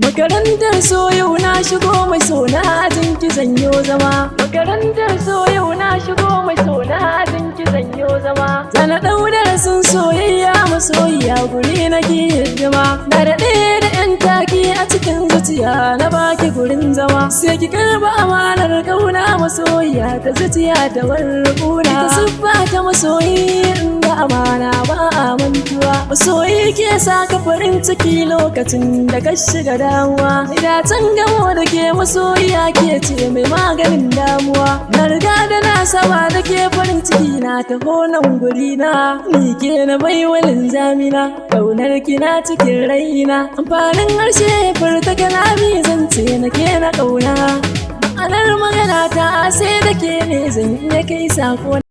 Makarantar so yau na shigo, mai sona ajin ki zanyo zama. Makarantar so yau na shigo, mai sona ajin ki zanyo zama. Zana ɗau darasin soyayya, masoyiya, guri na ki hidima. Na daɗe da 'yan taki a cikin zuciya, na baki gurin zama. Sai ki karba amanar kauna, masoyiya, ta zuciya ta warkuna. Ta siffa ta masoyi inda amana ba a mantuwa. Masoyi ke saka farin ciki lokacin da ka shiga damuwa. Idatan gamo da ke, masoyiya, ke ce mai maganin damuwa. Na riga da na saba da ke, farin ciki na taho nan guri na. Ni ke na bai walin zamina, kaunar ki na cikin raina. Amfanin harshe furta kalami, zance na ke na kauna. Ma'anar magana ta sai da ke ne zan iya kai sako.